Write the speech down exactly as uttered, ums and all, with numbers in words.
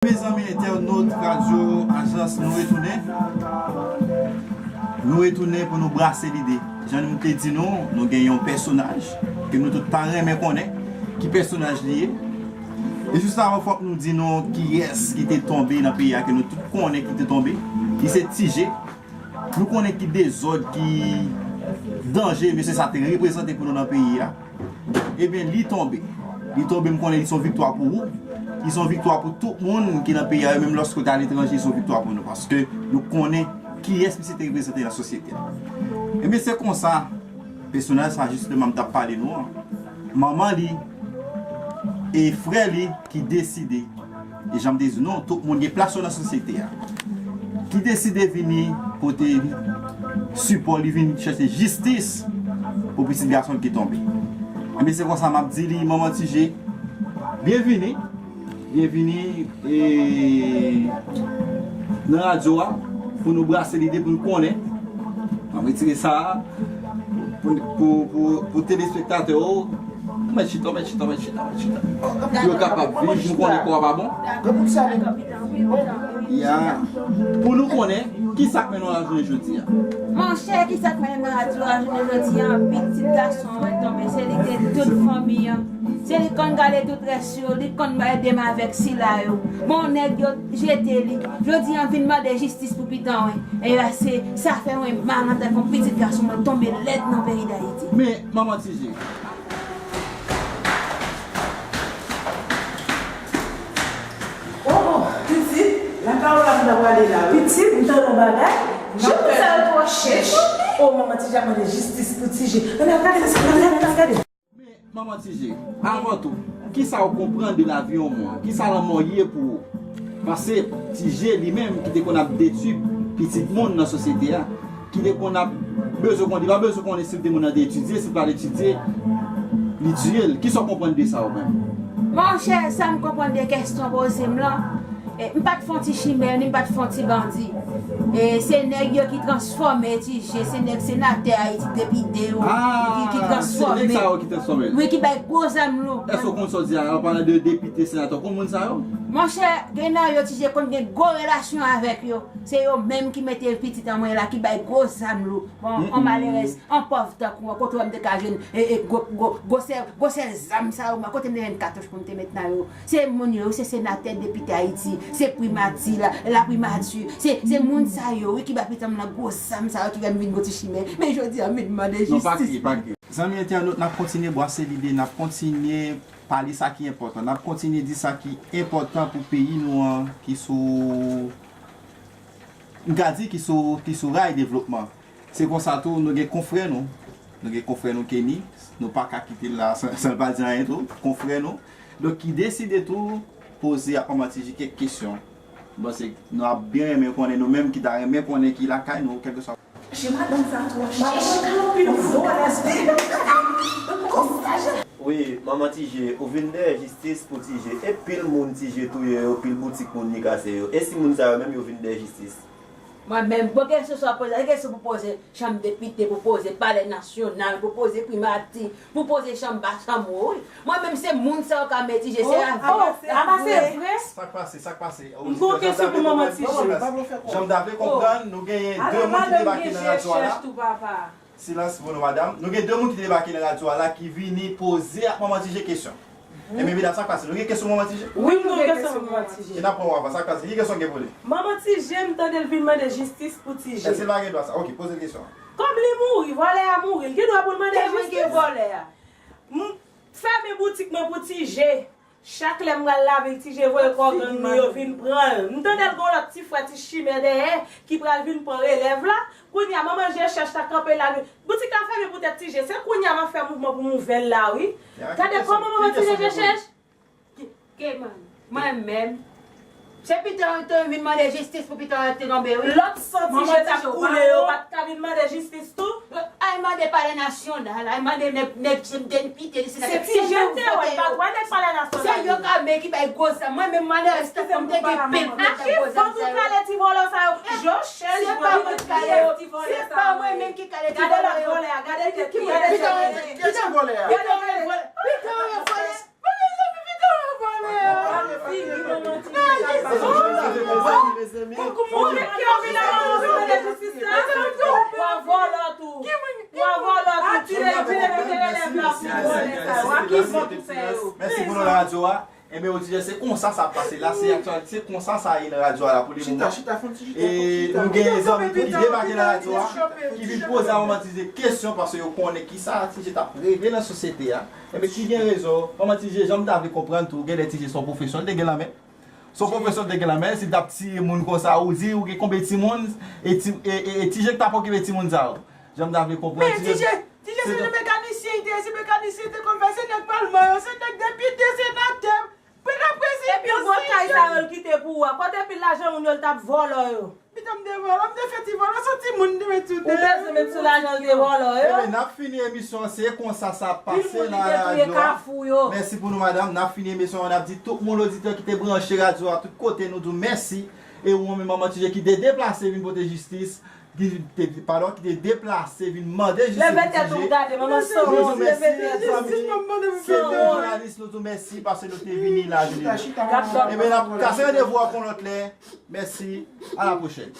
Mezanmi entènot Radyo Ajans, nou retounen. Nou retounen pou nou brase lide. Jan nou te di nou, nou gen yon pèsonaj ke nou tout ta renmen konnen ki pèsonaj li ye. E jis avan, fòk nou di nou kiyès ki te tonbe nan peyi a, ke nou tout konnen ki te tonbe, ki se Ti G. Nou konnen ki dezòd, ki danje mesye sa te reprezante pou nou nan peyi a. Ebyen, li tonbe. Li tonbe, m konnen li se yon viktwa pou ou. Li se yon viktwa pou tout moun ki nan peyi a, menm lòske w te aletranje, li se yon viktwa pou nou. Paske nou konnen kiyès misye te reprezante nan sosyete a. Ebyen, se konsa, pèsonaj sa, jisteman, m t ap pale nou an, manman li e frè li ki deside, e jan m te di nou, tout moun gen plas yo nan sosyete a, ki deside vini pote sipò li, vin chèche jistis pou pitit gason l ki tonbe. Ebyen, se konsa m ap di li, manman Ti G, byenvini, byenvini, e, nan radyo a, pou nou brase lide, pou nou konnen. Ann retire sa a pou, pou, pou, pou telespektatè yo. Mèt chita, mèt chita, mèt chita, mèt chita. Pou yo kapab viv, nou konnen kò a pa bon. Ya. Pou nou konnen, ki sa k mennen w la jounen jodi a? Monchè, ki sa k mennen m nan radyo a jounen jodi a? Pitit gason mwen tonbe, se li ki te tout fanmi an. Se li k konn gade tout rès yo, li k konn ede m avèk sila yo. Bon, nèg yo jete li. Jodi a, m vin mande jistis pou pitit mwen. E se, sa fè mwen mal antanke yon pitit gason mwen tonbe lèd nan peyi Dayiti. Men, manman Ti G. Oh, oh, pitit, lakay ou la m ta prale la, wi. Pitit, m tande yon bagay. Jan moun sa yo twò chèch. Oh, manman Ti G ap mande jistis pou Ti G. Ann al gade, ann al gade, ann al gade. Men, manman Ti G, avan tou, kisa w konprann de lavi yon moun? Kisa lanmò ye pou ou? Paske Ti G li menm ki te konn ap detwi pitit moun nan sosyete a, ki te konn ap bezwen konnen, li pa bezwen konnen si te moun nan te etidye, si l pa t etidye, li tiye l. Kisa w konprann de sa ou menm? Monchè, sa m konprann de kesyon w poze m lan, e, m pa t fè yon ti chimè, ni m pa t fè yon ti bandi. E, se nèg yo ki transfòme Ti G, se nèg senatè Ayiti, depite yo, ki, ki transfòme. Ah, se nèg sa yo ki transfòme l? Wi, ki bay gwo zam lou. Èske w konn sa w di a? An palan de depite, senatè, w konn moun sa yo? Monchè, gen nan yo Ti G konn gen gwo relasyon avèk yo. Se yo menm ki mete pitit an mwen la, ki bay gwo zam lou. Bon, yon malerèz, yon pòv tankou an, kote w wè m te ka jwenn, e, e, gwo, gwo, gwosè, gwosè zam sa yo, mwen, kote m te jwenn katouch pou m te met nan yo? Se moun yo, se senatè, depite Ayiti, se primati, la, laprimati, se, se moun sa yo, wi, ki bay pitit an mwen la gwo zam sa yo, ki fè m vin gwo ti chimè. Men jodi a, m vin mande jistis. Non, pa kriye, pa kriye. Zanmi entènot, n ap kontinye bwase lide, n ap kontinye pale sa ki enpòtan, n ap kontinye di sa ki enpòtan pou peyi nou an, ki sou, m ka di ki sou, ki sou ray devlopman. Se konsa tou, nou gen konfrè nou, nou gen konfrè nou Kenny, nou pa ka kite l la san, san l pa di anyen tou, konfrè nou. Donk, ki deside tou poze ak manman Ti G kèk kesyon. M panse nou ap byen renmen konnen, nou menm ki ta renmen konnen ki lakay nou, kèlkeswa. Che madanm sa twò chèch. Madanm sa anpil vòlè. Konsa je. Wi, manman Ti G, ou vin dèyè jistis pou Ti G. E pil moun Ti G touye yo, pil boutik moun li kase yo. E si moun sa yo menm yo vin dèyè jistis? Mwen menm, bon, kesyon sa w poze, kesyon pou poze chanm depite, pou poze palè nasyonal, pou poze primati, pou poze chanm ba chanm wo, wi. Mwen menm, se moun sa yo ka mete Ti G, se avè. Oh, ah, se vre? Sa k pase, sa k pase? M gon kesyon pou manman Ti G. Jan m ta vle konprann, nou genyen de moun ki debake nan radyo a la. Silans pou nou, madanm. Nou gen de moun ki te debake nan radyo a la ki vini poze ak manman Ti G kesyon. Ebyen, medam, sa k pase? Nou gen kesyon pou manman Ti G? Wi, nou gen kesyon pou manman Ti G. E n ap pran w avan. Sa k pase? Ki kesyon w gen pou li? Manman Ti G, m tande l vin mande jistis pou Ti G. Èske l pa gen dwa sa? Oke, poze l kesyon an. Kòm li mouri, vòlè a mouri, l gen dwa pou l mande jistis? Tèlman gen vòlè a. M fèmen boutik mwen pou Ti G. Chak lè m pral lavil, Ti G voye kò gang nou yo vin pran l. M tande l gon lòt ti frè, ti chimè dèyè ki pral vin pran relèv la. Kounye a, manman Je Chèch ta kanpe la. Boutik la fèmen poutèt Ti G. Se kounye a m ap fè mouvman pou m ouvè l la, wi. Gade kòman manman Ti G Je Chèch. Ki, ki mwen, mwen menm. Se pitit an te vin mande jistis pou pitit an te tonbe, wi. Lòt san Ti Je t ap koule yo pa t ka vin mande jistis tou? Al mande palè nasyonal, al mande nèg, nèg depite, senatè, se Ti Je m te wè, pa t wè nèg palè nasyonal. Se yo k ame ki bay gwo zam. Mwen menm, mwen nan estasyon, m te gen pil pou bay gwo zam sa yo. A ki vant ou kale ti vòlò sa yo? Je Chèch, se pa mwen k kale yo. Se pa mwen menm ki kale ti vòlò yo. Gade lòt vòlè a, gade tèt li, gade tèt li. Ki vòlè a? Gade vòlè. Pito yo vòlè. Mezanmi, pito yo vòlè. Figi manman Tijè k ap pase. Ou konn ki yo vin nan manman Tijè jistis la? Ou a vòlò tou. Ou a vòlò tou. Tire, tire, kite elèv la pou vòlè sa yo. A ki bon ki fè yo? Mèsi pou nou radyo a. Enben, Tijè, se konsa sa ap pase la, se aktyalite, se konsa sa ye nan radyo a la pou le moman. E nou gen zanmi tou ki debake nan radyo a, ki vin poze a manman Tijè kesyon, paske yo konnen kisa Tijè t ap reve nan sosyete a. Enben, ki gen rezon, manman Tijè, jan m ta vle konprann tou, genlè Tijè se yon pwofesyon l te gen nan men. Se yon pwofesyon l te gen nan men, si l t ap tiye moun konsa, ou di, ou gen konbyen timoun, e ti, e, e, e Tijè ki t ap okipe timoun sa yo. Jan m ta vle konprann, men Tijè, Tijè se yon mekanisyen, li te ye, se mekanisyen, li te konn fè, se nèg palman yo, se nèg depite, senatè, prezidan, epi gwo kay sa yo l kite pou ou a, kote pil lajan moun yo l t ap vòlò yo? Pita m te vòlò, m te fè ti vòlò, se yon timoun m te met sou tè. Ou bezwen met sou lajan l te vòlò yo? Enben, n ap fini emisyon an, se konsa sa ap pase nan radyo a. Mèsi pou nou, madanm. N ap fini emisyon an, n ap di tout moun, oditè ki te branche radyo a, tout kote, nou di w mèsi. E ou menm, manman Tijè, ki te deplase vin pote jistis, ki te, padon, ki te deplase vin mande jistis pou Tijè. Leve tèt ou gade, manman, sanwont, leve tèt ou. Nou di w mèsi, zanmi, se te jounalis, nou di w mèsi paske nou te vini la jodi a. Enben, n ap kase randevou a pou yon lòt lè. Mèsi, a la pwochèn.